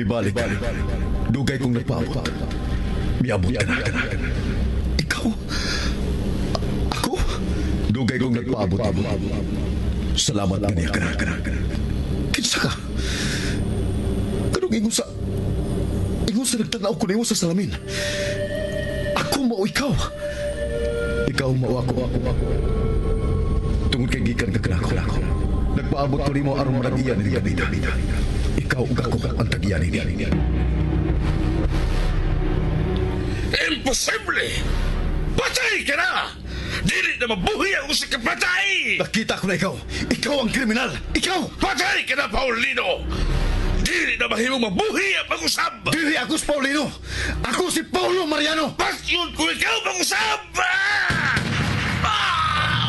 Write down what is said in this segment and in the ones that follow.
Mibalik. Dugay kong nagpaabot. Miabot ka na. Ikaw? Ako? Dugay kong nagpaabot. Salamat kaniya ka na. Kinsa ka? Kanong ingon sa... Ingon sa nagtanaw ko nimo sa salamin. Ako mao ikaw. Ikaw mao ako. Tungod kay gikan ka kanako. Nagpaabot ko nimo aron manag-iya ni David. Ikaw ug ako ang tag-iya nini. Imposible! Patay ka na! Dili na mabuhi ang usa ka patay! Nakita ko na ikaw. Ikaw ang kriminal. Ikaw! Patay ka na, Paulino! Dili na mahimong mabuhi ang pag-usab! Dili ako si Paulino! Ako si Paulo Mariano! Pasyon ko ikaw pag-usab! Ah! Ah!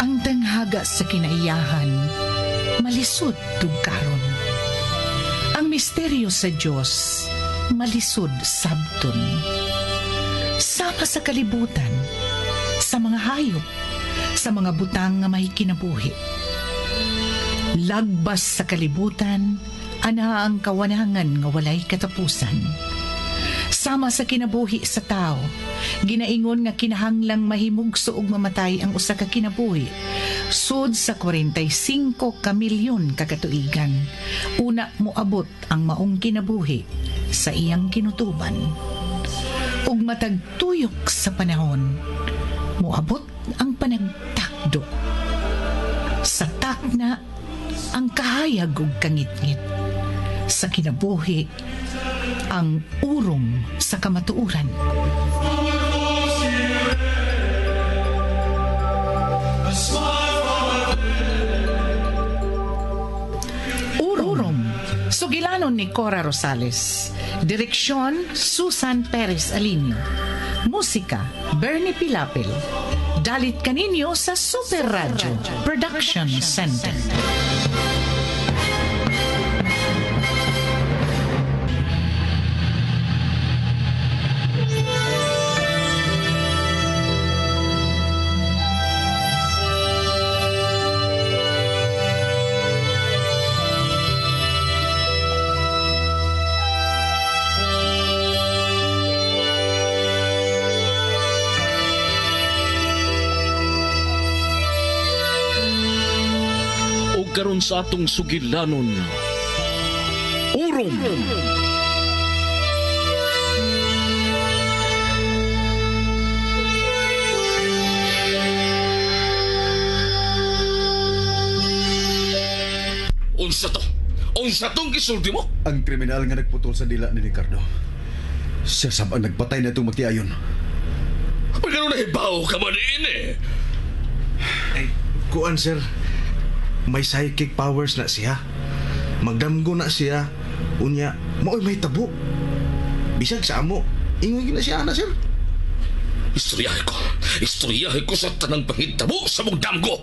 Ang tanghaga sa kinaiyahan, malisod tugkaron. Ang misteryo sa Dios, malisod sabton. Sama sa kalibutan, sa mga hayop, sa mga butang nga may kinabuhi. Lagbas sa kalibutan, ana ang kawanangan nga walay katapusan. Sama sa kinabuhi sa tao, ginaingon nga kinahanglang mahimugso og mamatay ang usa ka kinabuhi. Sud sa 45 ka milyon ka katuigan, una moabot ang maong kinabuhi sa iyang kinutuban. Ug matag tuyok sa panahon, moabot ang panagtakdo. Sa takna, ang kahayag ug kangitngit. Sa kinabuhi, ang urong sa kamatuoran. Urong. Sugilanon ni Cora Rosales. Direksyon, Susan Perez Alinio. Musika, Bernie Pilapil. Dalit kaninyo sa Super Radio Production Center. Karon sa atong sugilanon, Urom. Unsa to? Unsa tong gisulti mo? Ang kriminal nga nagputol sa dila ni Ricardo. Siya sab ang nagpatay na itong magtiayon. Pagkano nahibaw ka man din eh. Ay, kuan sir. May psychic powers na siya. Magdamgo na siya. Unya, mao'y may tabo. Bisag sa amo, ingon na siya ana sir. Istoryahe ko. Istoryahe ko sa tanang pangitabo sa mong damgo.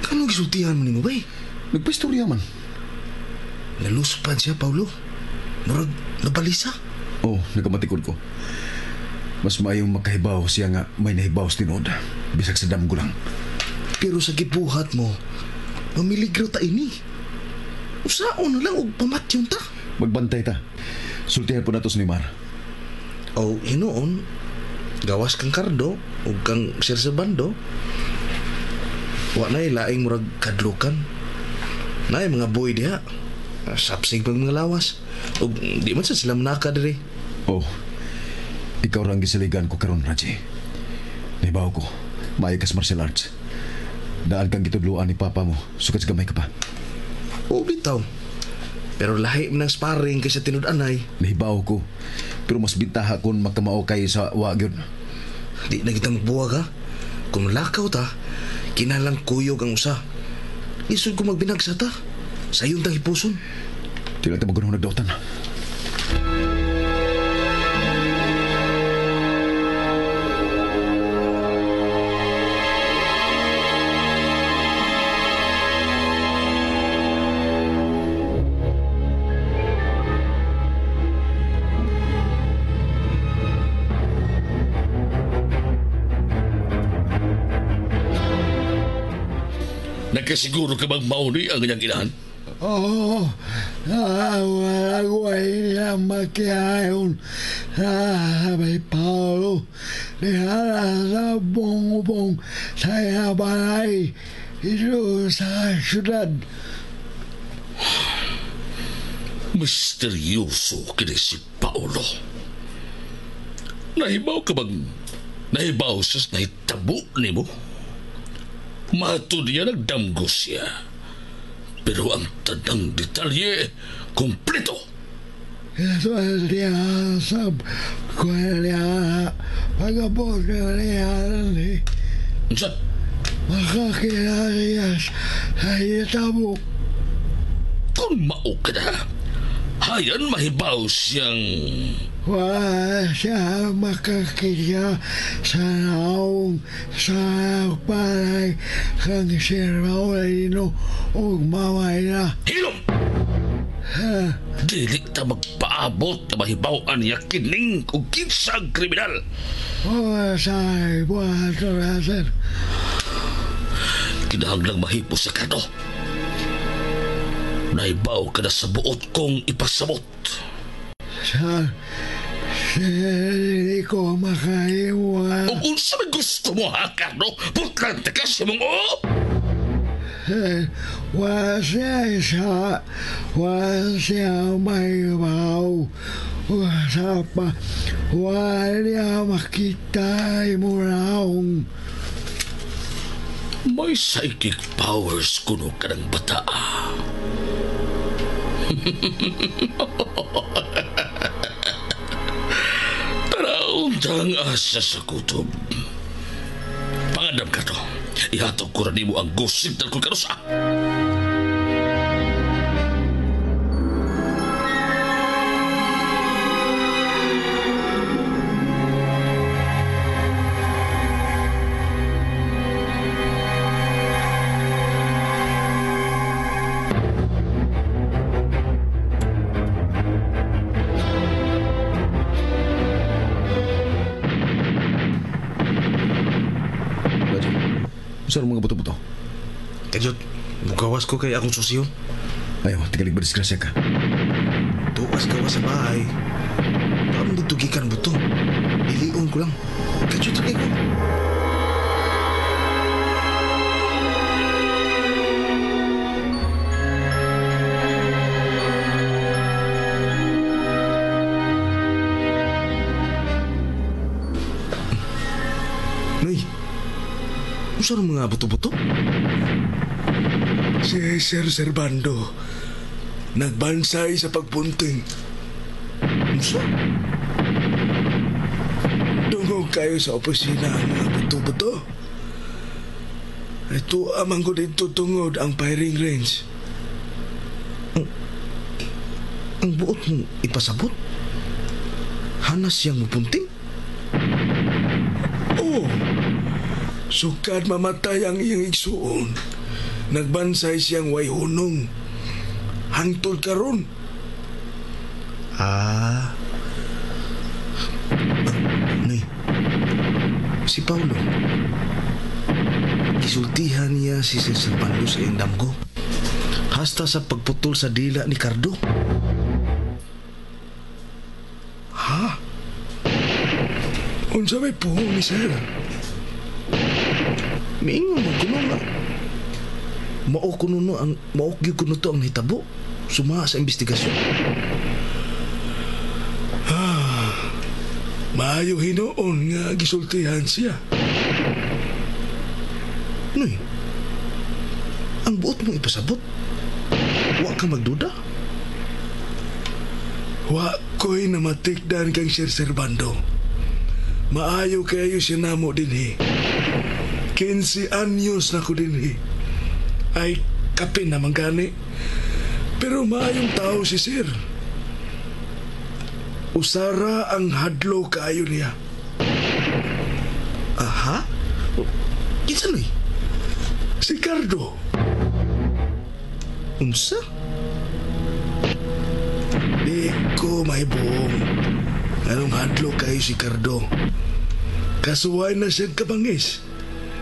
Kanong gisultihan mo nimo bay? Nagpaistorya man. Naluspan siya, Paulo. Murag nabalisa. Oh, nagkamatikod ko. Mas maayong makahibaw siya nga may nahibaw sa tinuod. Bisag sa damgo lang. Pero sa gibuhat mo, mamiligro ta ini. Usaon na lang og pamatyon ta. Magbantay ta. Sultihan po nato sa Nimar. O hinuon, gawas kang Kardo ug kang Sir Sabando. Wa na'y laing murag kadlukan. Na'y mga boy diha. Sapsig pag mga lawas. O di man sa sila manaka diri. Oh, ikaw ra ang gisaligan ko karon, Raji. Nahibaw ko, maayo kas martial arts. Daan kang gitudloan ni papa mo, sukat sa gamay ka pa. Oo, bitaw. Pero lahi man ang sparring kaysa tinud-anay. Nahibaw ko, pero mas bintaha kung magkamao kay sa wa gyud. Di na kita magbuwag ha. Kung lakaw ta, kinalang kuyog ang usa. Lisod ko magbinagsa ta. Sayon tang hipuson. Di lang ta magunong nagdautan. Nagkasiguro ka bang mauni ang kanyang inahan? Oo, wala ko ay makiayon sa may Paolo. Nihala sa bongobong sa inabalay ito sa syudad. Misteryoso kini si Paolo. Nahibaw ka bang nahibaw sa nahitabo nimo? Matud niya nagdamgo siya. Pero ang tanang detalye, kompleto. Unsa? Makakilala sa hitabo. Kung mao ka na, hayan mahibaw siyang... Wala siya makakita sa naong sa palay kang Sir Paulino ug mamay na. Hilom! Dili ta magpaabot na mahibaw-an niya kining ug kinsa ang kriminal. O sa ibuhato na, sir. Kinahanglang mahipo sa Cardo. Nahibaw ka na sa buot kong ipasabot. Sir, hindi ko makaiwan. Ug unsa may gusto mo, ha, Cardo? Putlante ka sa mong oo! Wala siya isa. Wala siya maibaw. Wala pa. Wala niya makita imuraong. May psychic powers kuno ka ng bata. Tara, untang asa sa kutob. Pangandam ka to. Ihatag ko rin mo ang go signal kung kanusa. Saan mga buto-buto? Kajot, mugawas ko kay akong susiyo. Ayaw, tigalig ba disgrasya ka? Tuwas gawas sa bahay. Paano dito gikan buto? Dilion ko lang. Kajot, tagay ko. Nay, unsa mga buto-buto? Si Sir Servando nagbansay sa pagpunting. Unsa? Dungog kayo sa opisina ang mga buto-buto. Ito amang ko dito tungod ang firing range. Ang buot mong ipasabot? Hanas siyang mupunting? Oo. Sukad mamatay ang iyang igsuon. Nagbansay siyang way hunong. Hangtod karon. Ah. Nay, si Paulo, gisultihan niya si Sir Servando sa iyang damgo. Hasta sa pagputol sa dila ni Cardo. Ha? Unsa may puhong ni Sir? Miingon mo kuno nga. Mao kuno no ang mao gyud kuno to ang nahitabo. Suma sa investigasyon. Maayo hinuon nga gisultihan siya. Noy, ang buot mong ipasabot, wa ka magduda? Wa ko'y namatikdan kang Sir Servando. Maayo kayo siya namo dinhi. 15 anyos na ko dinhi. Ay, kape naman gani. Pero maayong tao si Sir. Usara ang hadlo kaayo niya. Aha? Kinsa noy? Si Cardo. Unsa? Di ko mahibuong. Anong hadlo kayo si Cardo? Kasuway na siyang kabangis.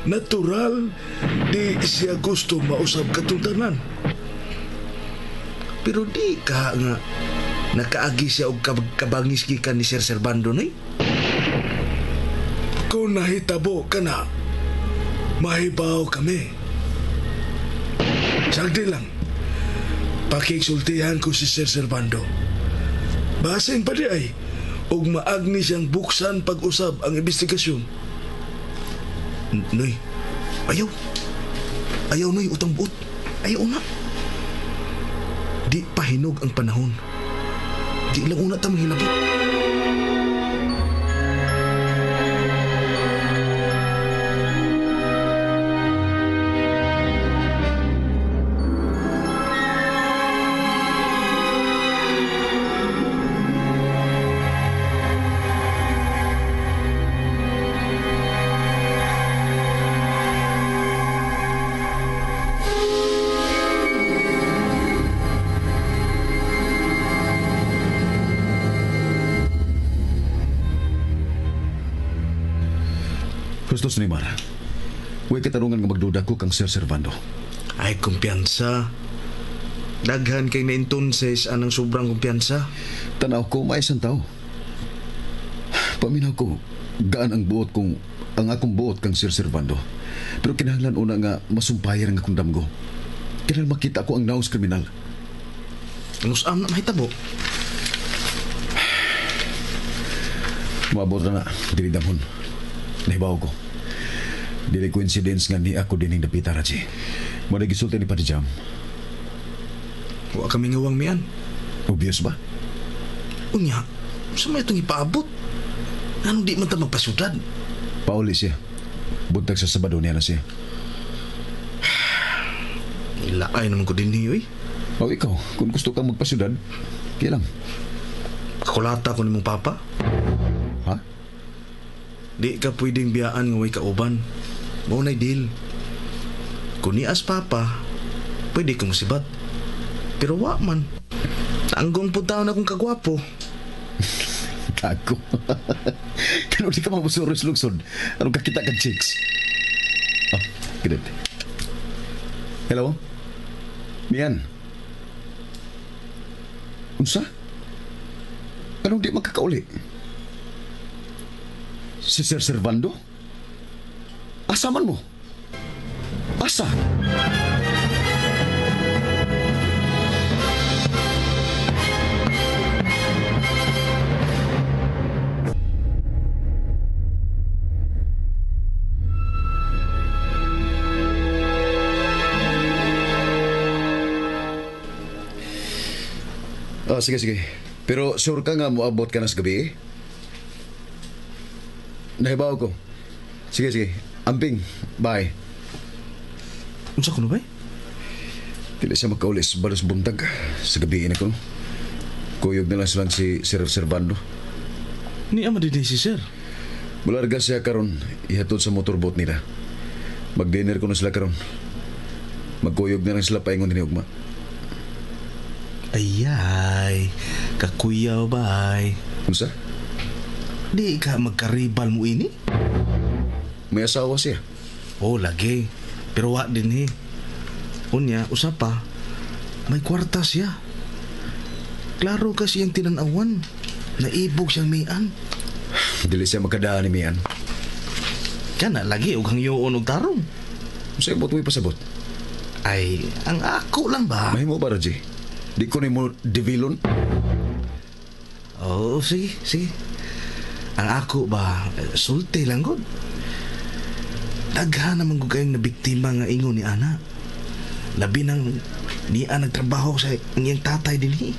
Natural, di siya gusto mausab katong tanan. Pero di ka nga nakaagi siya og kabangis gikan ni Sir Servando nay. Kung nahitabo ka na, mahibaw kami. Sagdi lang, pakigsultihan ko si Sir Servando. Basin pa di ay, og maagni siyang buksan pag-usab ang investigasyon. Noy, ayaw. Ayaw, Noy, utang buot. Ayaw na. Di pahinog ang panahon. Di lang una tamang hilabot. Hustos ni Mar. Huwag katarungan nga magduda ko kang Sir Servando. Ay, kumpiyansa. Daghan kay na entonces anang sobrang kumpiyansa. Tanaw ko, maisang tao. Paminaw ko, gaan ang buot kong, ang akong buot kang Sir Servando. Pero kinahanglan una nga masumpayan ang akong damgo. Kinahanglan makita ko ang naos kriminal. Ang usam na mahitabo. Maabot na na, dili damhon. Nahibaw ko. Dili coincidence nga ni ako dining dapita, Raji. Mo na gisulti ni Pati Jam. Wa kami ngawang mian. Obvious ba? Unya, sa may itong ipaabot? Anong di man ta magpasudad? Pauli siya. Buntag sa Sabado niya na siya. Ilaay naman ko din niyo eh. O ikaw, kung gusto kang magpasudad, kaya lang. Kakulata ko ni mong papa. Ha? Di ka pwedeng biyaan nga way kauban. Mao na'y deal. Kung nias papa, pwede ka musibat. Pero wa man. Tanggong po taon akong kagwapo. Gago. Kano di ka mabusuros lungsod? Anong kakita kang chicks? Oh, ganit. Hello? Mian? Unsa? Anong di magkakauli? Si Sir Servando? Asa man mo? Asa? Ah, sige, sige. Pero sure ka nga moabot ka na sa gabi eh? Nahibaw ko. Sige, sige. Amping. Bye. Unsa kuno bay? Dili siya makaulis sa balos buntag. Sa gabi na ko. Kuyog na lang silang si Sir Servando. Ni ama din si Sir. Mularga siya karon ihatod sa motorboat nila. Mag-dinner ko na sila karon. Magkuyog na lang sila paingon ni Ugma. Ayay, kakuyaw bay. Unsa? Di ka magkaribal mo ini? May asawa siya. Oh, lagi. Pero wa din eh. Unya, usa pa, may kwarta siya. Klaro kasi ang tinanawan. Naibog siyang mian. Dili siya makadaan ni Mian. Kana lagi og hangyoon og tarong. Unsa imong tuwi pasabot? Ay, ang ako lang ba? Mahimo ba, Raji? Di ko nimo devilon? Oo, sige, sige. Ang ako ba, sulti lang gud. Daghan naman ko kayong nabiktima nga ingon ni Ana. Labi nang niya nagtrabaho sa iyang tatay dinhi.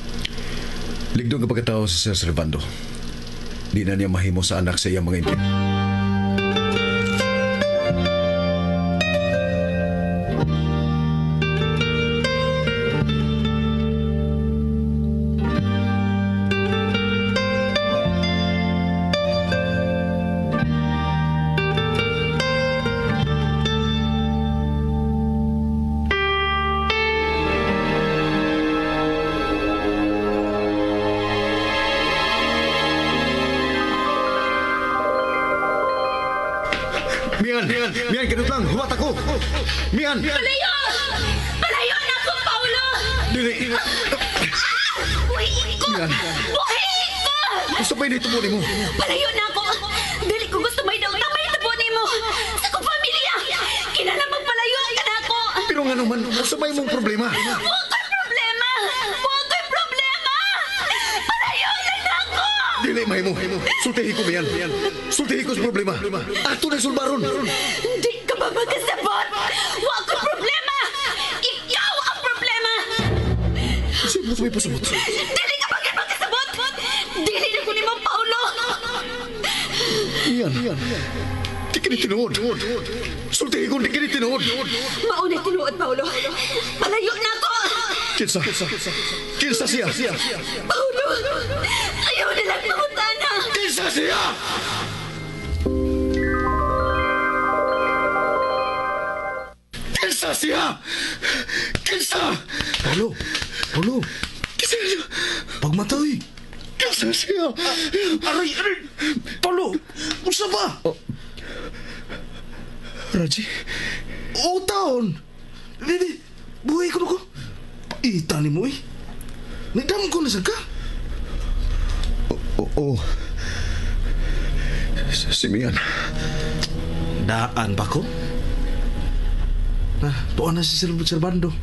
Ligdong ka pagkatao sa Sir Servando. Di na niya mahimo sa anak sa iyang mga impit. Mian! Mian, kanut lang! Huwat ako! Mian! Palayo! Palayo na ako, Paulo! Dili! Buhiin ko! Mian. Buhiin ko! Gusto pa ini tubo nimo? Palayo na ako! Dili ko gusto may daw tamay tabo nimo! Sa kong pamilya! Kinala magpalayo ka na ako! Pero nga naman, sa may mong problema. Wa ko'y problema! Wa ko'y problema! Palayo na ako! Dili, mahimo. Sultihi ko, Mian. Sultihi ko sa problema. Ato na sulbaron. Hindi ka ba magkasabot? Wa ko'y problema! Ikaw ang problema! Sibot may pasabot. Dili ka ba magkasabot? Dili na ko nimo, Paulo! Mian. Di kini tinuod. Sultihi ko, di kini tinuod. Mauna tinuod, Paulo. Palayo na ako! Kinsa? Kinsa siya? Paulo! Ayaw na lang mangutana! Kinsa siya? Kinsa siya? Kinsa? Paulo! Paulo! Kinsa siya? Pagmatay! Kinsa siya? Aray! Aray! Paulo! Unsa ba? Raji? O taon! Dili! Buhay ko na ko! Paita ni mo eh! Nagdam ko na sa ka! Oo. Si Mian. Daan ba ko? Na, tuan na si Sir Servando.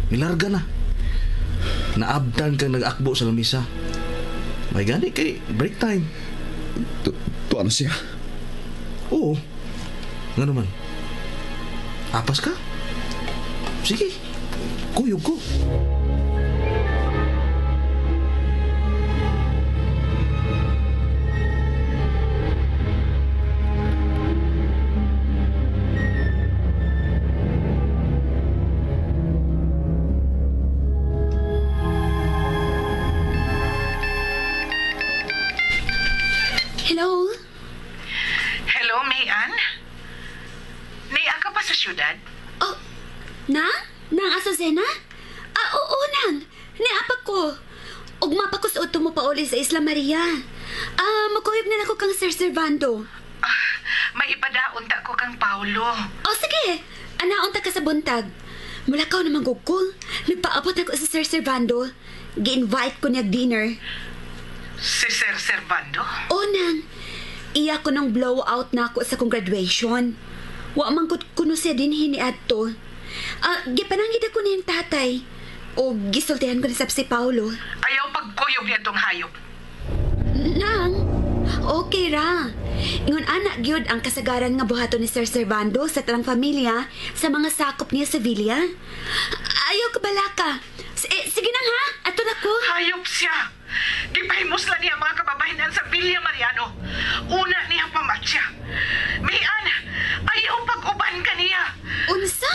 Nilarga na. Naabdan kang nag-akbo sa lamisa. May gani kay break time. Tuan na siya. Oo. Nga naman. Apas ka? Sige. Kuyog ko. Hello? Hello, Mayan? Naiya ka pa sa syudad? Oh, na? Nang Azucena? Ah, oo, nang. Niapa ko. Ugma pa ko sa uto mo pauli sa Isla Maria. Ah, makuyog na lang ko kang Sir Servando. Ah, may ipadaon ta ko kang Paulo. Oh, sige. Anaon ta ka sa buntag. Mula ka naman gugol. Nagpaabot ako sa Sir Servando. Gi-invite ko niya dinner. Si Sir Servando? O nang, iya ko ng blowout na ako sa kong graduation. Wa man ko kuno siya din hiniadto. Ah, gipanangid ako niyang tatay. O gisultihan ko na sa si Paulo. Ayaw pagkuyog niya tong hayop. Nang, okay ra. Ingon anak gyud ang kasagaran nga buhaton ni Sir Servando sa tanang pamilya sa mga sakop niya sa villa. Ayaw ka balaka. Sige nang ha, ato na ko. Hayop siya. Gipahimusla niya mga kababahinan sa Villa Mariano. Una niya pamatya. Mian, ayaw pag-uban ka niya. Unsa?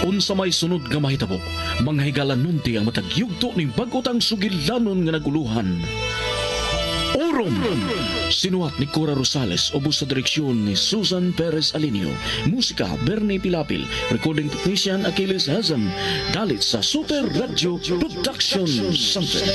Unsa may sunod nga mahitabo, manghigala nunti ang matag yugto ning bag-otang sugilanon nga naguluhan. Orom! Sinuhat ni Cora Rosales, ubos sa direksyon ni Susan Perez Alinio. Musika, Bernie Pilapil. Recording technician, Achilles Hazem. Dalit sa Super Radio Production Center.